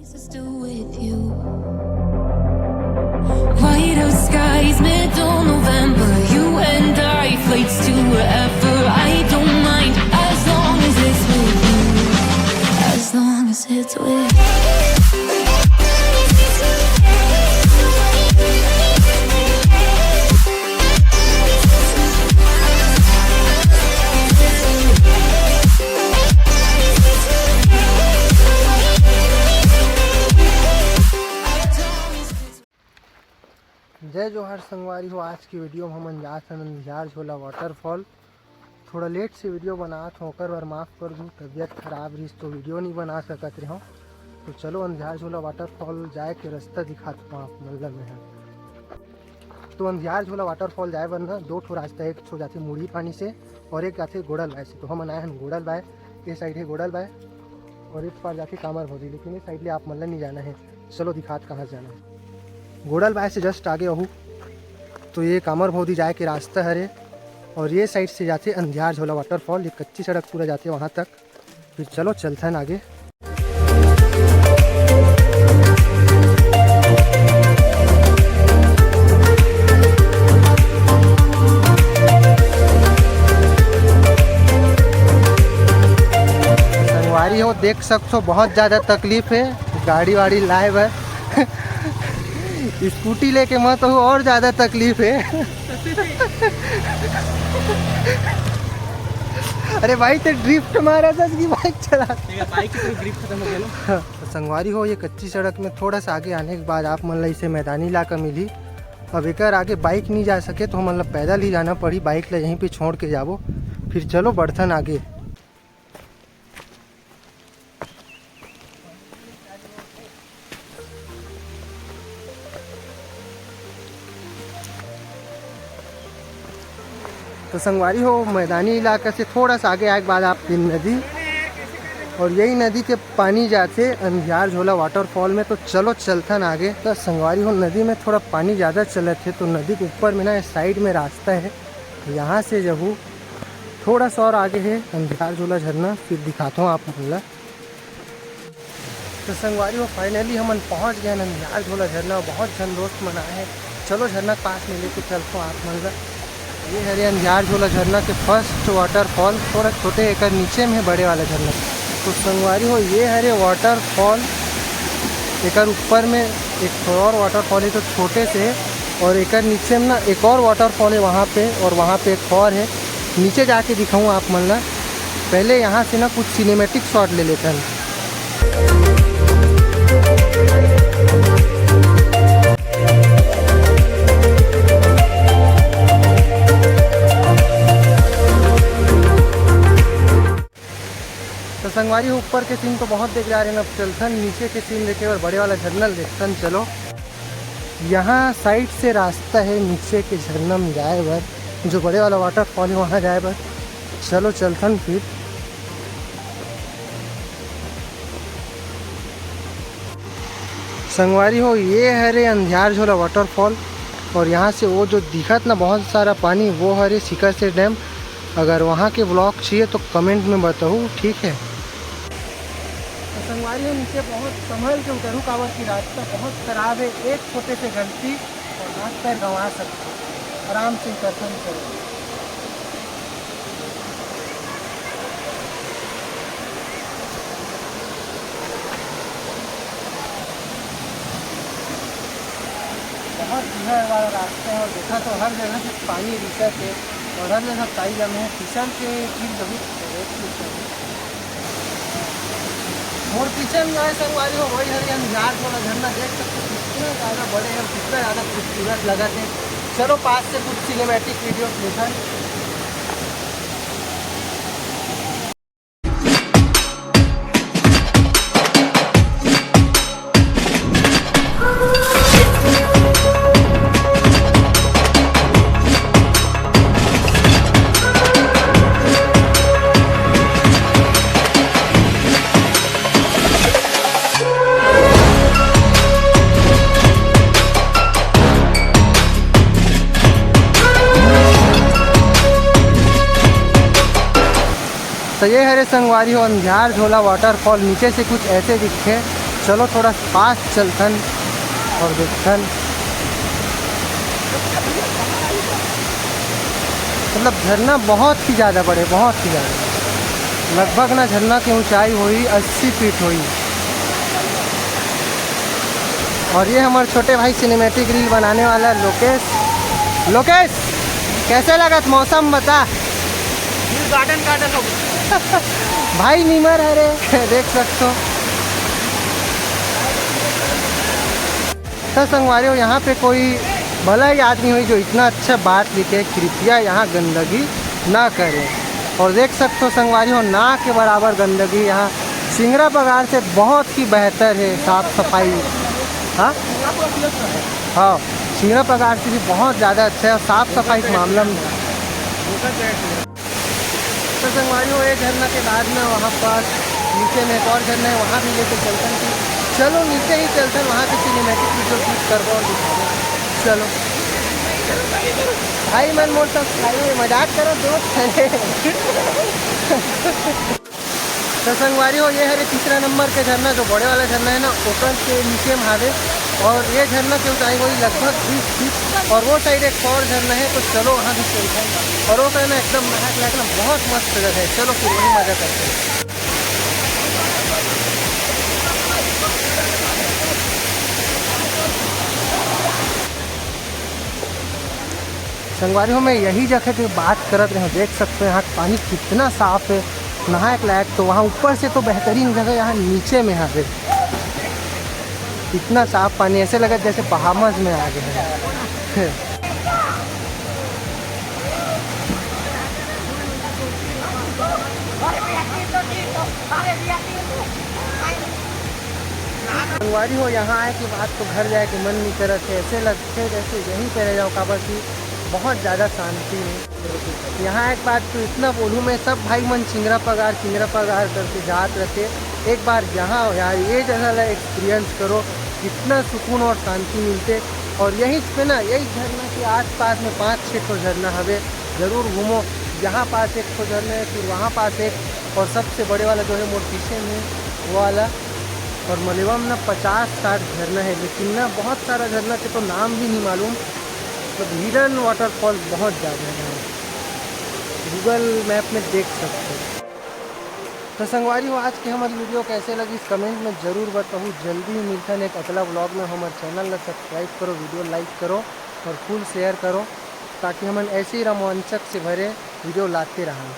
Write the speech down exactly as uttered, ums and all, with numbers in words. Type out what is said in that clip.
Is still with you. Whiter skies, middle November. You and I, flights to wherever. I don't mind as long as it's with you. As long as it's with you. जय जोहार संगवारी हो। आज की video में हमन जात हन अंधियार झोला वाटरफॉल। थोड़ा लेट से वीडियो बनात हों, ओकर बर माफ़ कर दू, तबीयत खराब रहिस तो वीडियो नहीं बना सकत रहे हों। तो चलो अंधियार झोला वाटरफॉल जाए के रास्ता दिखात हों आप मन ल मैं ह। तो अंधियार झोला वाटरफॉल जाए बर ना दो ठो रास्ता, एक ठो जाथे मुड़ी पानी से और एक जाथे गोड़ल बाय से। तो हमन आए हन गोड़ल बाय, ये साइड है गोड़ल बाय और एक पार जाथे कामर भौजी, लेकिन ये साइड ले आप मन ल नहीं जाना है। चलो दिखात कहाँ से जाना है। गोड़ल बाय से जस्ट आगे आहू तो ये कामर भौजी जाए के रास्ता हरे और ये साइड से जाथे अंधियार झोला वाटरफॉल। ये कच्ची सड़क पूरा जाथे वहाँ तक। फिर चलो चलथन आगे। संगवारी हो, देख सकथो बहुत ज़्यादा तकलीफ है गाड़ी वाड़ी लाए बर। स्कूटी लेके मत हो, और ज़्यादा तकलीफ है। अरे भाई, ते ड्रिफ्ट मारा था कि बाइक चला? ठीक है, बाइक की पूरी ग्रिप खत्म हो गया ना। तो संगवारी हो, ये कच्ची सड़क में थोड़ा सा आगे आने के बाद आप मन ला इसे मैदानी इलाका मिली। अब एकर आगे बाइक नहीं जा सके तो हमन ला पैदल ही जाना पड़ी, बाइक ला यहीं पे छोड़ के जाबो। फिर चलो बढ़थन आगे। तो संगवारी हो, मैदानी इलाका से थोड़ा सा आगे आए के बाद आप ये नदी, और यही नदी के पानी जाथे अंधियार झोला वाटरफॉल में। तो चलो चलथन आगे। तो संगवारी हो, नदी में थोड़ा पानी ज़्यादा चलत है, तो नदी के ऊपर में ना साइड में रास्ता है, यहाँ से जहू थोड़ा सा और आगे है अंधियार झोला झरना, फिर दिखाता हूँ आप मन ला। तो संगवारी हो, फाइनली हमन पहुंच गए अंधियार झोला झरना। बहुत झन दोस्त मन आए हैं। चलो झरना के पास में लेके चलता हूँ आप मन ला। ये हरे अंधियार झोला झरना के फर्स्ट वाटरफॉल। थोड़ा छोटे एकर नीचे में है बड़े वाला झरना। तो संगवारी हो, ये हरे वाटरफॉल, एकर ऊपर में एक और वाटरफॉल है तो छोटे से है, और एकर नीचे में ना एक और वाटरफॉल है वहाँ पे, और वहाँ पे एक और है। नीचे जाके दिखाऊँ आप मन ला। पहले यहाँ से ना कुछ सिनेमैटिक शॉट ले लेते हैं। तो संगवारी हो, ऊपर के सीन तो बहुत देख जा रहे हैं, अब चलथन नीचे के सीन देखे और बड़े वाला झरना देखथन। चलो, यहाँ साइड से रास्ता है नीचे के झरना में जाए बर, जो बड़े वाला वाटरफॉल है वहाँ जाए बर। चलो चलथन फिर। संगवारी हो, ये हरे अंधियार झोला वाटरफॉल, और यहाँ से वो जो दिखत ना बहुत सारा पानी, वो हरे सिकरसेर डैम। अगर वहाँ के व्लॉग चाहिए तो कमेंट में बताओ, ठीक है। तो संगवारी हो, नीचे बहुत संभल के उतरू, काबर की रास्ता बहुत खराब है। एक छोटे से गलती और हाथ पैर गंवा सकते हो। आराम से उतरता नहीं करो। बहुत कीड़ा वाला रास्ता है और देखा तो हर जगह से पानी रिसत है और हर जगह काई जमे है, फिसल के गिर जरूर पड़े। मोर पीछे में जो है संगवारी हो, वही हरे अंधियार झोला झरना देख सकते हो, कितना ज़्यादा बड़े है और कितना ज़्यादा खूबसूरत लगा थे। चलो पास से कुछ सिनेमैटिक वीडियो देखा। तो ये हरे संगवारी हो, अंधियार झोला वाटरफॉल नीचे से कुछ ऐसे दिखे। चलो थोड़ा पास चलथन और देखथन। मतलब झरना बहुत ही ज़्यादा बड़े, बहुत ही ज़्यादा। लगभग ना झरना की ऊंचाई होई अस्सी फीट होई। और ये हमारे छोटे भाई सिनेमैटिक रील बनाने वाला लोकेश। लोकेश, कैसे लगत मौसम, बता। गार्डन गार्डन हो गया। भाई निमर हरे, देख सकते हो। तो संगवारी हो, यहाँ पे कोई भला ही आदमी होई जो इतना अच्छा बात लिखे, कृपया यहाँ गंदगी ना करें। और देख सकते हो संगवारी हो, ना के बराबर गंदगी यहाँ सिंगरा पगार से बहुत ही बेहतर है साफ सफाई। हाँ, हाँ, सिंगरा पगार से भी बहुत ज़्यादा अच्छा है और साफ सफाई के मामला में। तो संगवारी हो, ये झरना के बाद में वहाँ पर नीचे में एक और झरना है, वहाँ भी लेके चलथन कि चलो नीचे ही चलथन, वहाँ की सिनेमैटिक वीडियो शूट करबो और दिखाबो। चलो भाई, मन मोर सब खाई हुई मजाक करो दोस्त है। तो संगवारी हो, ये हरे तीसरा नंबर के झरना, जो बड़े वाला झरना है ना, ओकर के नीचे में हावे। और ये झरना के ऊंचाई होई लगभग बीस फीट। और वो साइड एक और झरना है, तो चलो वहाँ भी चलते हैं। और वो कहना एकदम नहाए के लायक ना, बहुत मस्त जगह है। चलो फिर वही मजा करते हैं। संगवारी हो, मैं यही जगह की बात करत रहे हूँ। देख सकते हो यहाँ का पानी कितना साफ है, नहाए के लायक। तो वहाँ ऊपर से तो बेहतरीन जगह, यहाँ नीचे में हावे। इतना साफ पानी, ऐसे लगा जैसे बहामस में आ गए हैं। संगवारी हो, यहाँ आए के बाद तो घर जाए के मन नहीं करत है, ऐसे लगते जैसे यहीं पे रह जाओ, काबर कि बहुत ज़्यादा शांति है। यहाँ एक बात तो इतना बोलूँ मैं, सब भाई मन सिंगरा पगार, सिंगरा पगार करके जात रहते, एक बार यहाँ आओ यार, ये जगह ला एक्सपीरियंस करो, कितना सुकून और शांति मिलते। और यही पे ना, यही झरना के आसपास में पाँच छः ठो झरना हवे, ज़रूर घूमो। यहाँ पास एक ठो झरना है, फिर वहाँ पास एक, और सबसे बड़े वाला जो है मोर पीछे में, वो वाला। और मलेवा में ना पचास साठ झरना है, लेकिन ना बहुत सारा झरना के तो नाम भी नहीं मालूम। मतलब हिडन वाटरफॉल बहुत ज़्यादा है, गूगल मैप में देख सकते हो। तो संगवारी हो, आज के हमारी वीडियो कैसे लगी, कमेंट में ज़रूर बताओ। जल्दी ही मिलथन एक अगला व्लॉग में। हमारे चैनल ला सब्सक्राइब करो, वीडियो लाइक करो और फुल शेयर करो, ताकि हमन ऐसे ही रोमांचक से भरे वीडियो लाते रहन।